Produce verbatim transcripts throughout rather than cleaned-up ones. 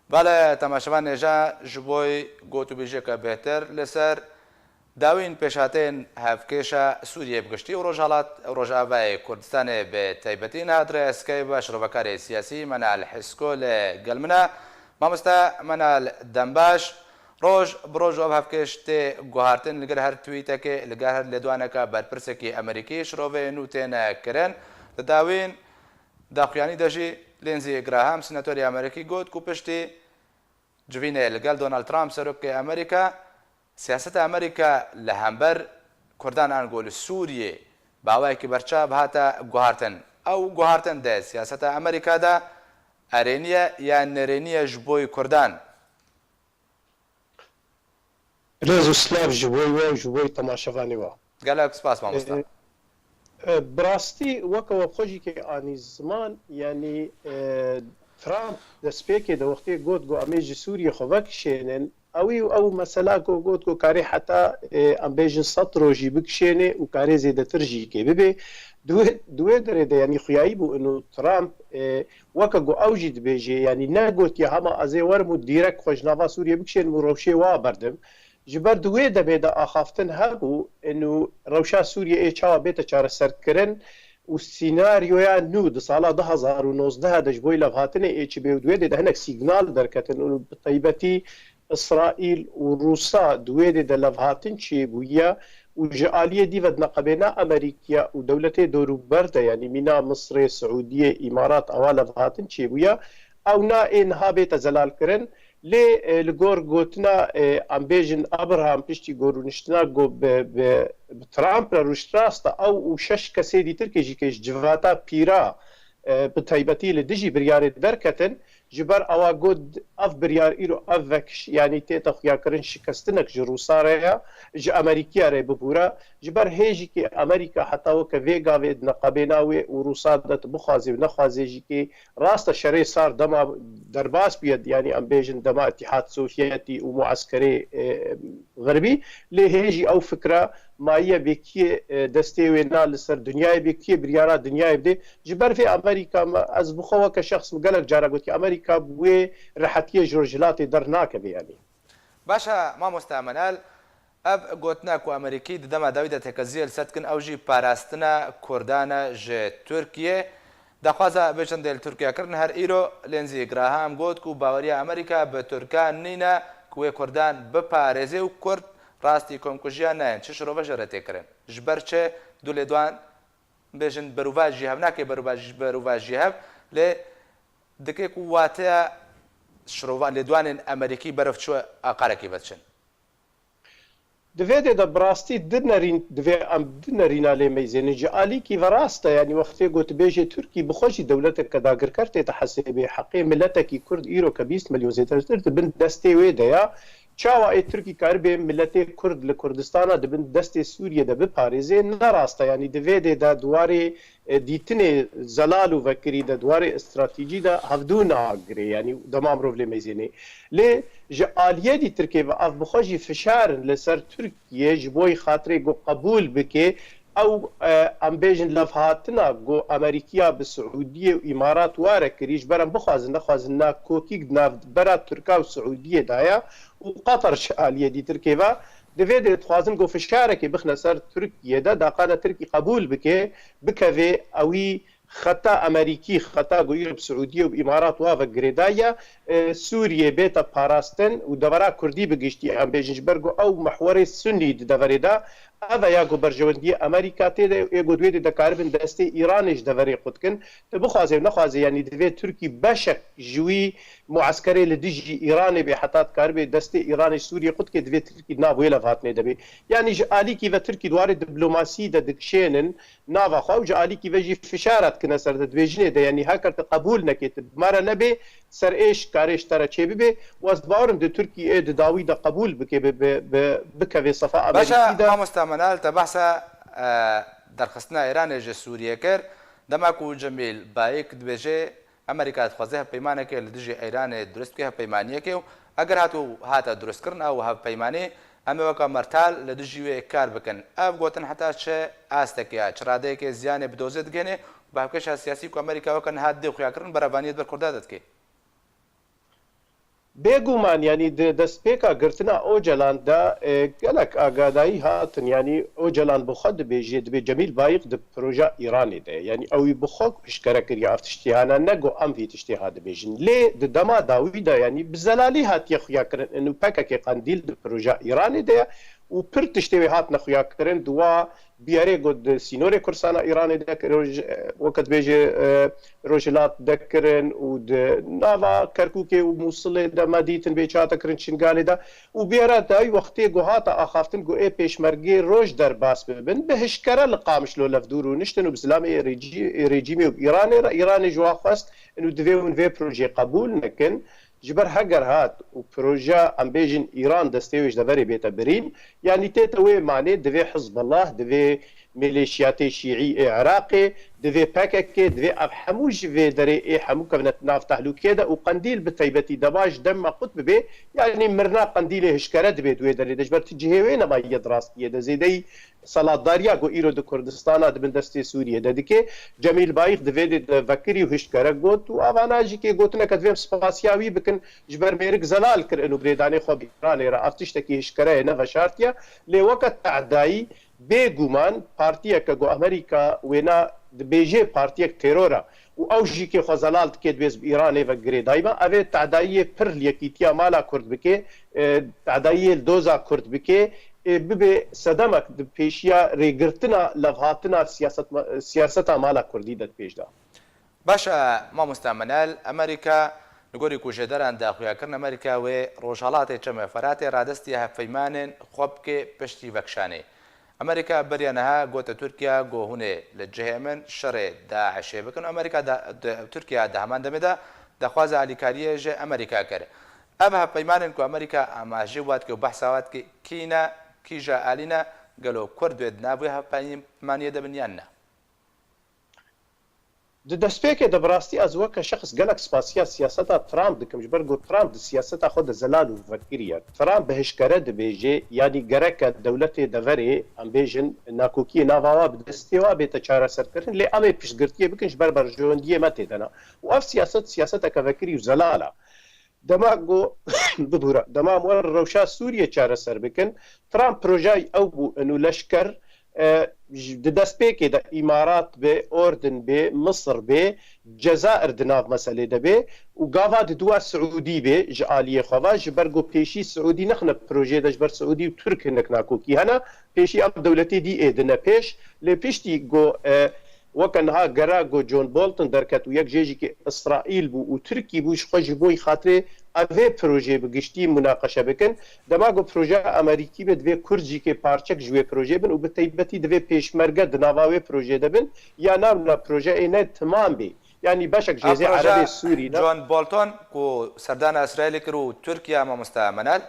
Bale temaşevan nêja ji bo gotûbêjiyeke bêhtir li ser dawîn pêşhateyên hevkêşa Sûriyê bi giştî û Rojhilat, Rojavayê Kurdistanê bi taybetî niha di rêskeyê ve şirovekarê siyasî Menal Hisko li gel min e. Mamoste Menal, dembaş. Roj bi roj ev hevkêş tê guhartin, li gel her twîtekê, li gel her lêdwaneke berpirsekî Amerîkî şiroveyên nû têne kirin. Di dawîn daxuyanî de jî Lindsey Graham, senatorê Amerîkî got ku piştî civînê li gel Donald Trump, serokê Amerîka, siyaseta Amerîka li hember Kurdan ango li Sûriyê bi awayekî berçav hate guhartin. Ew guhartin di siyaseta Amerîka de erênî ye yan nerênî ye ji bo Kurdan? Rêz û silav ji bo we û ji bo temaşevanê we. Gelek spas, mamosta. E, e, bi rastî weke we xwe jî kê anî ziman, yanî, e, Trump destpêkê de wextê got ku em ê ji Sûriyê xwe vekişênin, ewî û ew mesela ku got ku karê heta, e, em bêjin sed rojî bikişênê û karê zêdetir jî kê bibe. Di wê, di wê derê de, yanî xuyayî bû ino Trump, e, weke ku ew jî dibêje, yanî negotiye hema ez ê werim û dîrek xwe ji nava Sûriyê bikişênim û rewşê wa berdim. Ji ber di wê demê de axaftin hebû, ino rewşa Sûriyê ê çawa bête çareserkirin û sînaryoya nû di sala du hazar û nozdeh de ji bo levhatinê ê çi bê û di wê dê de hinek sîgnal derketin û bi taybetî Îsraîl û Rûsa di wê dê de levhatin çêbûye û ji aliyê dî ve di neqebêna Amerîkiya û dewletê dorûber de, yanî mîna Misrê, Siûdiyê, Îmarat, ewa levhatin çêbûye. Ew na ê niha bête zelalkirin. Lê, e, li gor gotina, e, em bêjin Abraham piştî gorûniştina ku bi, bi, bi Trump re rûşt rast e, ew û şeş kesê dîtir kê jî kê ji civata pîra, e, bi taybetî li dijî biryarê derketin, ji ber ewa got ev biryar îro ev vekiş, yanî tête xuyakirin şikestinek ji Rûsa re ya, ji Amerîkiya re bibûra, ji ber hê jî kê Amerîka heta weke vê gavê di neqebêna wê û Rûsa de tu bixwazê û nexwazê jî kê Rast e, şerê sar dema derbas bûye, yanî em bêjin dema Îtîhad Sovyetî û mueskerê, e, Xerbî, lê hê jî ew fikra mayiye bê kiyê, e, destê wê na li ser dinyayê bê, kiyê biryara dinyayê bidê. Ji ber vê Amerîka me, ez bi xwe weke şexs min gelek cara gotiye, Amerîka bi wê rehetiyê ji Rojhilatê dernakeve, yanî. Baş e, mamoste Menal, ev gotina ku Amerîkî di dema dawî de tekeziyê li ser dikin, ew jî parastina Kurdan e ji Tirkiyê. Daxwaza bêjin dê li Tirkiye kirin, her îro Lindsey Graham got ku baweriya Amerîka bi Tirkan nîne ku wê Kurdan biparêzê û Kurd rastî komkujiya nayên. Çi şirove jê re tê kirin? Ji ber çi du lêdwan bêjin berovajî hev nake, berovajî, berovajî hev, lê dike ku wateya şirova lêdwanên Amerîkî berev çi aqarekî vediçin? Di vê dê de bi rastî du nerîn, divê em du nerîna lê meyzênin. Ji alîkî ve rast e, yanî wextê ku tu bêjê Tirkî bi xwe jî dewleteke dagirker tête hesêbê, heqê miletekî Kurd îro ke bîst milyon zêdetir di bin destê wê de ya. Çawa ê Tirkî karibe miletê Kurd li Kurdistana di bin destê Sûriyê de biparêzê? Ne rast e, yanî di vê dê de di warê e, dîtinê zelal û vekirî de, di warê stratejî de hevdû nagirê, yanî dema mirov lê meyzênê. Lê ji aliyê dî Tirkê ve ev bi xwe jî fişar in li ser Tirkiye ji bo xatirê ku qebûl bike, ew, e, em bêjin levhatina ku Amerîkiya bi Siûdiyê û Îmarat ware kirî, ji ber em bixwazin nexwazin na kokîk di navbera Tirka û Siûdiyê de ye û Qatar ji aliyê dî Tirkê ve. Di vê dê dixwazin ku fişarekê bixine ser Tirkiye de, daqana Tirkî qebûl bike, bikeve ewî xeta Amerîkî, xeta ku îro bi Siûdiye û bi Îmarat wa ve girêdaye, e, Sûriyê bête parastin û devera Kurdî bi giştî em bêjin, ji ber ku ew mehwerê Sunî di deverê de, ev e ya ku berjewendiyê Amerîka tê de ê ku di wê dê de karibin destê Îranê ji deverê xwe dikin. Tu bixwazê û nexwazê, yanî divê Tirkî beşek ji wî mueskerê li dijî Îranê bê, heta dikaribe destê Îranê ji Sûriyê qut ke, divê Tirkî di nav wê levhatinê de bê. Yanî ji alîkî ve Tirkî di warê diplomasî de dikişênin nava xwe û ji alîkî ve jî fişara dikine ser de, dibêjinê de, yanî heker tu qebûl nekê, tu bi me re nebê, serêş karê ji te re çêbibe û ez bawerim di Tirkî ê di dawî de qebûl bike, bi, bi, bi, bikeve sefa Baş e, Amerîkî de. Mamosta Menal, te behsa, e, derxistina Îranê ji Sûriyê kir. Dema ku Cemîl Bayik dibêje, Amerîka dixwaze hevpeymanekê li dijî Îranê dirust bike, hevpeymaniyekê, û eger hatû hate dirustkirin ew hevpeymanî, em ê weke mertal li dijî wê kar bikin. Ev gotin heta çi astekê ya, çi radeyekê ziyanê bi dozê digihîne û bi hevkêşa siyasî ku Amerîka weke niha dê xuyakirin berevaniyê di ber Kurda de dike? Bêguman, yanî di destpêka girtina Ocalan de, e, gelek agadayî hatin. Yanî Ocalan bi xwe dibêje, dibê Cemîl Bayik di proja Îranê de ye. Yanî ew ê bi xwe hişkere kiriye ev tiştî hana, ne ku em vî tiştê ha dibêjin. Lê di dema dawî de, yanî bi zelalî hatiye xuyakirin. Û P K K Qendîl di proja Îranê de ye û pir tiştê wê hatine xuyakirin. Di wa biyarê ku di sînorê Kurdistana Îranê de, roj-, weke dibêje, e, Rojhilat de kirin û di nava Kerkûkê û Mûsilê de me dîtin bê çi hate kirin Şingalê de. Û biyara dawî wextê ku hate axaftin ku ê pêşmergê roj derbas bibin, bi hişkere li Qamişlo levdû rûniştin û bi zilamê rejî-, rejîmê û Îranê re, Îranê ji wan xwest û divê hûn vê projeyê qebûl nekin. Ji ber heger hat û proja, em bêjin, Îran destê wê ji deverê bête birîn, yanî tête wê manê divê Hizbullah, divê mîlîşiyatê şîî ê Iraqê, divê P K K, divê ev hemû ji vê derê ê hemû kevne nav tehlûkê de û Qendîl bi taybetî dema ji dem me qut bibê, yanî mirina Qendîlê hişkere dibe di wê derê de. Ji ber tu cihê wê nema yê di rastiyê de. Zêdeyî selatdariya ku îro di Kurdistana di bin destê Sûriyê de dike, Cemîl Bayik di vê de vekirî û hişkere got û avana jî kê gotineke divê em spasiya wî bikin, ji ber mêrik zelal kir û bi rêdanê xwe bi Îranê re. Ev tiştekî hişkere ye, ne veşartiye. Lê weke tehdayî, bêguman partiyeke ku Amerîka wêna dibêje partiyek teror e û ew jî kê xwe zelal dike, dibê ez bi Îranê ve girêdayî me. Ev ê tehdayiyê pir li yekîtiya mala Kurd bike, e, tehdayiyê li doza Kurd bike, ê bibe sedemek di pêşiya rêgirtina levhatina siyaset, siyaseta mala Kurdî de di pêş de. Baş e, mamoste Menel, Amerîka, li gorî ku jêderan daxuya kirin, Amerîka wê Rojhelatê Çemê Feratê radistiye hevpeymanên xwe bike piştî vekişanê. Amerîka beriya niha gote Tirkiye ku hûn ê li cihê min şerê DAIŞê bikin. Amerîka da, di, Tirkiye di heman demê de daxwaza alîkariyê ji Amerîka kir. Ev hevpeymanên ku Amerîka amajê wat ke û behsa wat ke kî ne, kîja alî ne, gelo Kurd wê di nav wê hevpeymaniyê de bin yan ne? Di destpêkê de bi rastî ez weke şexs gelek spasiya siyaseta Trump dikim, ji ber ku Trump di siyaseta xwe de zelal û vekirî ye. Trump bi hişkere dibêje, yanî gereke dewletê deverê, em bêjin, nakokiyê nava wa bi destê wa bête çareserkirin, lê em ê piştgirtiyê bikin ji ber berjewendiyê me tê de ne. Û ev siyaset, siyaseteke vekirî û zelal e. Dema ku, bibûre, dema em werin rewşa Sûriyê çareser bikin, Trump projayî ew bû, inu leşker, e, ji, di destpêkê de Îmarat be, Ordin be, Misir be, Cezair di nav meselê de be û gava diduwa Siûdî be ji aliyê xwe ve, ji ber ku pêşî Siûdî nexine projeyê de, ji ber Siûdî û Tirk hinek nakokî hene, pêşî ev dewletê dî ê dine pêş, lê piştî ku, e, Weke niha gera ku John Bolton derket û yek jê jî ki Îsraîl bû û Tirkî bû, ji xwe ji bo xatirê ev ê projeyê bi giştî munaqeşe bikin. Dema ku projeya Amerîkî be, divê Kurd jî kê parçek ji wê projeyê bin û bi taybetî divê pêşmerge di nava wê projeyê de bin, ya na, na proje ê ne timam bê. Yanî beşek ji Ev hêzê proje Erebê Sûrî ne. John Bolton ku serdana Îsraîlê kir û Tirkiye, mamoste Menel.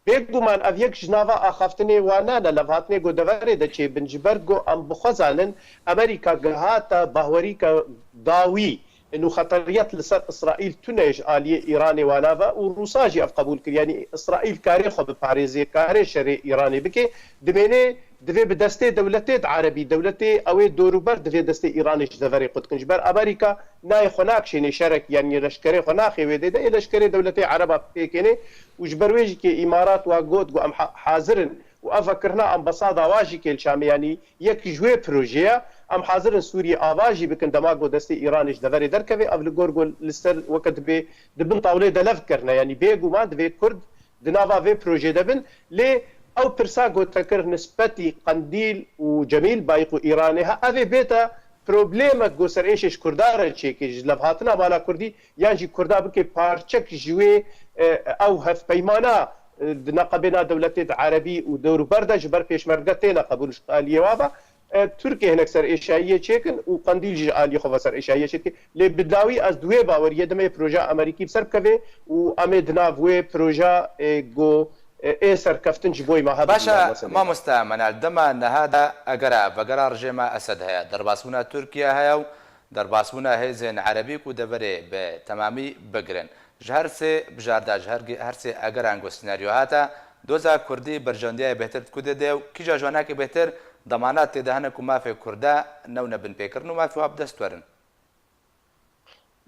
Bêguman ev yek ji nava axaftinê wan e, levhatinê ku deverê de çêbin, ji ber ku em bi xwe zanin, Amerîka gihata bahwerîka dawî, inu xeteriyet li ser Îsraîl tune ji aliyê Îranê wana ve û Rûsa jî ev qebûl kir. Yanî Îsraîl karê xwe biparêzê, karê şerê Îranê bike, dimênê divê bi destê dewletê di erebî, dewletê ew ê dorûber divê destê Îranê ji deverê qut kin. Ji ber Amerîka nayê xwe nakişênê şerek, yanî leşkerê xwe naxê wê dê de, ê leşkerê dewletê ereba pêkênê. Û ji ber wê jî kê Îmarat wa got, got, em ha-, hazir in û ev vekirina ambasada wa jî kê li Şamê, yanî yek ji wê projeye, em hazir in Sûriyê ava jî bikin, dema got destê Îranê ji deverê derkeve, ev li gor got li ser weke dibê di bin tawlê de lev kirine, yanî bêguman divê Kurd di nava vê projeyê de bin, lê ew pirsa ku te kir nisbetî Qendîl û Cemîl Bayik û Îranê, ha, ev ê bête problemek ku serêşê ji Kurda re çêke, ji levhatina mala Kurdî, yan jî Kurda bike parçek ji wê, e, ew hevpeymana, e, di neqebê na dewletê di erebî û dewrûber de ji ber pêşmerge têne qebûl ji aliyê wa ve. E, Tirkiye hinek ser êşayiyê çêkin û Qendîl jî ji aliyê xwe ve ser êşayiyê çêdike. Lê bi dawî ez di wê baweriyê de me yê projeya Amerîkî bi ser bikeve û em ê di nav wê projeya, e, go, e, ê serkeftin ji bo me hebin. Baş e, mamoste Menel, dema niha de egera vegera rejêma Esed heye, derbasbûna Tirkiye heye û derbasbûna hêzên erebî ku deverê bi temamî bigirin. Ji her sê bijarda, ji her, her sê egeran ku senaryo hate, doza Kurdî berjewendiyayê bêhtir di ku de de û kîja ji wanakê bêhtir demanat tê de hene ku mafê Kurda newne binpêkirin û mafê wa bi dest werin?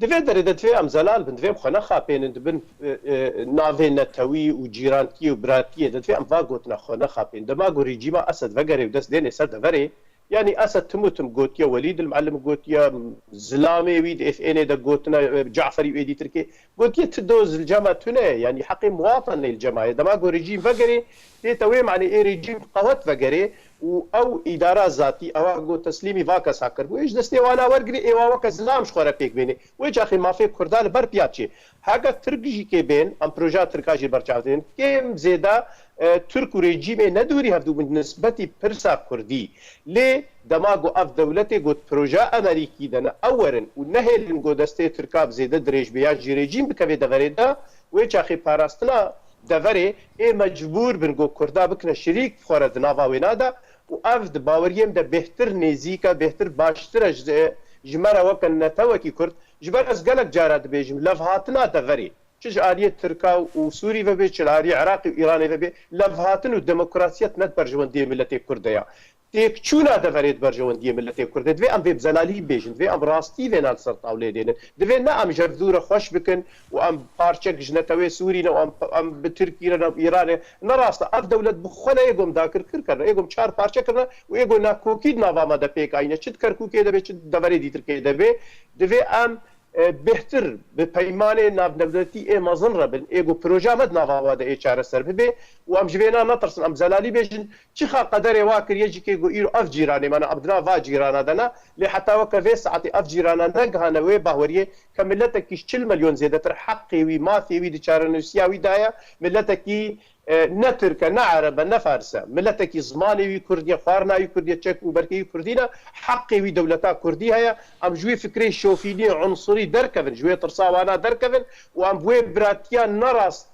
Di vê derê de divê em zelal bin, divê em xwe nexapênin, di bin, e, e, navê netewî û cîrantiyê û biratiyê de divê em va gotina xwe nexapênin. Dema ku rejîma Esed vegerê û dest dênê ser deverê, yanî Esed tim û tim gotiye, Welîd il Muallim gotiye, zilamê wî di F N'ê de gotine, e, Caferî û êdî Tirkê gotiye, ti doz li cema tune ye, yanî heqê muwatan li cema ye. Dema ku rejîm vegerê, tête wê manê ê rejîm qewet vegerê, û ew îdara zatî ewa ku teslîmî va kesa kiribû, ê ji destê wana wergirê, ê wa weke zilam ji xwe re pêk bênê. Wê çaxê mafê Kurda li ber piya çê. Heke Tirk jî kê bên, em projeya Tirka jî li ber çav dên, kêm zêde, e, Tirk û rejîmê ne dûrî hevdû bin nisbetî pirsa Kurdî. Lê dema ku ev dewletê got projeya Amerîkî de ne ew werin û nehêlin ku destê Tirka bi zêde dirêj bê yan jî rejîm bikevê deverê de, wê çaxê parastina deverê ê mecbûr bin ku Kurda bikine şirîk xwe re di nava wêna de û ev di baweriyê min de bêhtir nêzîk e, bêhtir baştir e ji, ji me re weke netewekî Kurd. Ji ber ez gelek cara dibêjim, levhatina deverê, çi ji aliyê Tirka û Sûrî ve bê, çi li aliyê Iraqê û Îranê ve bê, levhatin û demokrasiyet ne di berjewendiyê miletê Kurd de ya. Têkçûna deverê di berjewendiyê miletê Kurd de. Divê em vê bi zelalî bêjin, divê em rastî vêna li ser tawleyê dênin. Divê ne em ji hevdû re xweş bikin û em parçek ji netewê Sûrî ne û em, em bi Tirkî re ne û Îranê. Ne rast e. Ev dewlet bi xwe ne ê gom dakir kir kirine, ê gom çar parçe kirine û ê gom nakokî di nava me de pêk ayîne. Çi di Kerkûkê de bê, çi di deverê dîtirkê de bê. Divê em e, bêhtir bi peymanê navdewletî ê mezin re bin, ê ku projeya me di nava we de ê çareser bibe û em ji vêna netirsin, em zelalî bêjin, çixa qederê wa kiriye jî kê ku îro ev cîranê me ne, em di nav va cîrana de ne, lê heta weke vê saetê ev cîrana negihane wê baweriyê ke miletekî ji çil milyon zêdetir heqê wî, mafê wî di çarenûsiya wî de ye, miletekî e, ne Tirk e, ne Ereb e, ne Fars e. Miletekî zimanê wî Kurdî ye, xwarina wî Kurdî ye, çek û berkê wî Kurdî ne, heqê wî dewleta Kurdî heye. Em ji wî fikrê şofînî, unsurî derkevin, ji wê tirsa wana derkevin û em bi wê biratiya nerast,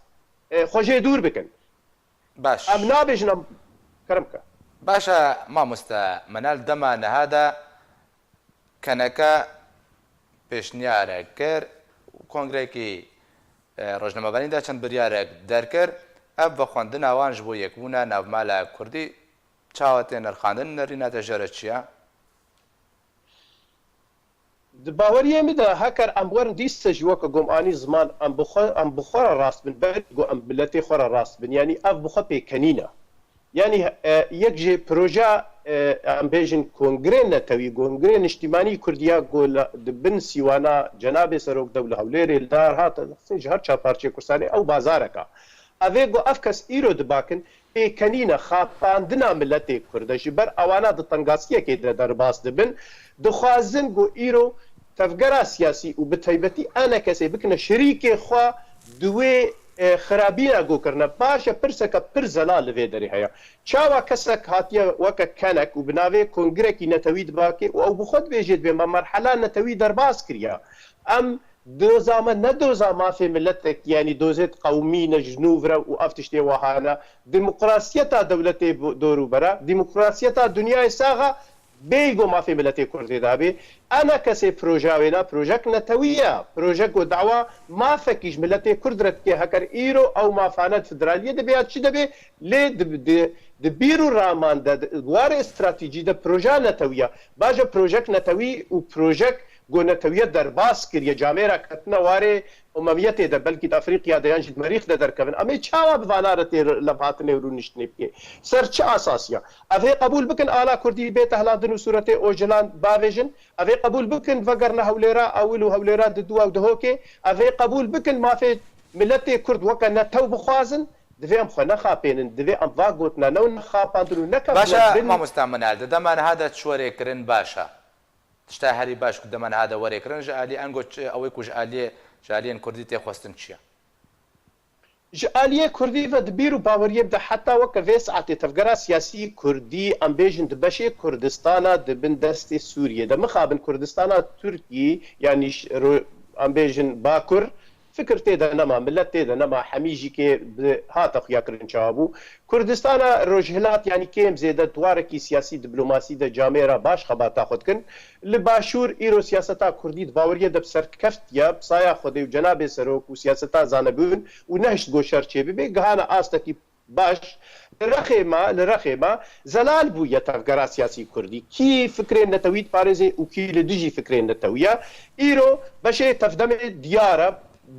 e, xwe jê dûr bikin. Baş. Em nabêjin em kerem ke. Baş e, mamoste Menal, dema niha de keneke pêşniyarek kir û kongrekî, e, rojnamevanî de çend biryarek derkir. Ev vexwendina wan ji bo yekbûna navmala Kurdî çawa tê nirxandin, nerîna te jê re çi ye? Di baweriyê min de heker em werin dîse jî weke ku em anî ziman, em bi xwe, em bi xwe re rast bin, berî ku em miletê xwe re rast bin. Yanî ev bi xwe pêkenîn e. Yanî, e, yek ji projeya, e, em bêjin Kongrê Netewî, Kongrê Niştîmanî Kurdî ya ku li, di bin sîwana Cenabê Serok de û li Hewlêrê li dar hat, ji her çar parçeyê Kurdistanê ew bazarek e. Ev ê ku ev kes îro dibakin, pêkenîne, xapandina miletê Kurd e. Ji ber ewana di tengasiyekê de derbas dibin, dixwazin ku îro tevgera siyasî û bi taybetî ENKSê bikine şirîkê xwe di wê, e, xirabîna ku kirine. Baş e, pirseke pir zelal li vê derê heye. Çawa kesek hatiye weke kenek û bi navê kongrekî netewî dibakê û ew bi xwe dibêjê dibê me merhela netewî derbas kiriye. Em doza me ne doza mafê miletek, yanî dozêt qewmî ne ji nû vire û ev tiştê wahane. Demokrasiyeta dewletê bo-, dorûbera, demokrasiyeta dinyayê saxa bêyî ku mafê miletê Kurdê dabê. ENKSê proja wê ne, projek netewî ye. Projek ku dawa mafekî ji miletê Kurd re dike, heker îro ew mafane di federaliyê de bê ya çi de bê, lê di, di, di bîr û raman de, di warê stratejî de proja netewî ye. Baş e, projek netewî û projek ku netewî ye derbas kiriye. Camêra ketine warê Umemiyetê de, belkî di Efrîqya de yan jî di Merîx de derkevin. Em ê çawa bi vana re tê levhatinê û rûniştinê bikê? Ser çi asasiya? Ev ê qebûl bikin ala Kurdî bê tehlandin û sûretê Ocalan bavêjin? Ev ê qebûl bikin vegerine Hewlêra ewil û Hewlêra didu ew dihokê? Ev ê qebûl bikin mafê miletê Kurd weke netew bixwazin? Divê em xwe nexapênin, divê em va gotina ne û nexapandin û nekevine Baş e, bin. Mamosta Minal, di dema niha de çi were kirin baş e? Tişta herî baş ku dema niha de were kirin ji alî engo çi, ew ê ku ji aliyê, ji aliyên Kurdî tê xwestin çi ye? Ji aliyê Kurdî ve di bîr û baweriyê de heta weke vê saetê tevgera siyasî Kurdî, em bêjin di beşê Kurdistana di bin destê Sûriyê de. Mixabin Kurdistana Tirkî, yanî ş-, ro-, em bêjin Bakur, fikir tê de nema, milet tê de nema, hemî jî kê bi hate xuyakirin çawa bû. Kurdistana Rojhilat, yanî kêm zêde di warekî siyasî, diplomasî de camêra baş xebata xwe dikin. Li Başûr îro siyaseta Kurdî di baweriyê de bi serkeftiye, bi saya Xwedê û Cenabê Serok û siyaseta zanebûn û nehişt ku şer çêbibe, gihane astekî Baş, li rexê me, li rexê me zelal bûye tevgera siyasî kurdî. Kî fikrên netewî diparêzê û kî li dijî fikrên netewî ye. Îro beşê tevdemê diyar e.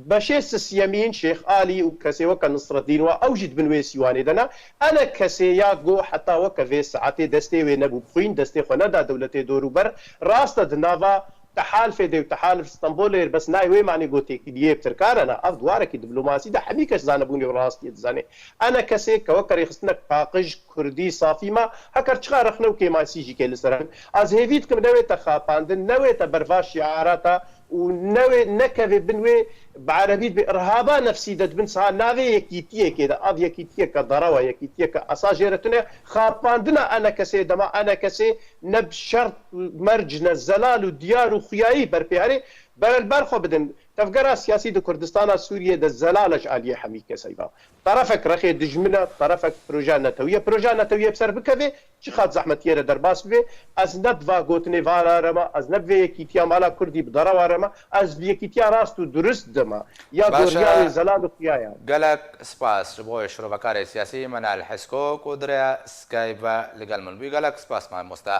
Beşê sisiyemîn Şêx Alî û kesê weke Nisreddîn wa ew jî di bin wê sîwanê de ne. Ene kesê ya go heta weke vê saetê destê wê nebû bi xwîn, destê xwe neda dewletê dorûber. Rast e di nava tehalifê de û tehalif Stenbolê bes nayê wê manê go têkiliyê bi Tirkan re ne. Ev di warekî diplomasî de hemî kes zanebûnê û rastiyê dizane. Ene kesê ke weke rêxistinek paqij, kurdî, safî ma, heker çiqa rexne û kêmasî jî kê li ser hev. Ez hêvî dikim newête xapandin, newête berva şiarata û newê, nekeve bin wê bi erebî dibê irhaba nefsî de dibin siha navê yekîtiyekê de. Ev yekîtiyeke derew e, yekîtiyeke esa jê re tune. Xapandina ene kesê dema ene kesê ne bi şert û merc ne zelal û diyar û xuyayî berpê herê. Bere li ber xwe bidin. Tevgera siyasî di Kurdistana Sûriyê de zelal e ji aliyê hemî keseyva. Terefek rexê dijmin e, terefek projeya netewî ye. Projeya netewî ye bi ser bikeve, çiqas zehmetiyê re derbas bibe. Ez ne bi va gotinê va re me, ez ne bi vê yekîtiya mala kurdî bi derewa re me, ez bi yekîtiya rast û durist de me. Ya Baş e. Goriya wê zelal û xuya ye. Gelek spas ji bo şirovekarê siyasî Menal Hesko ku dire Skype ve li gel min bû. Gelek spas mamoste.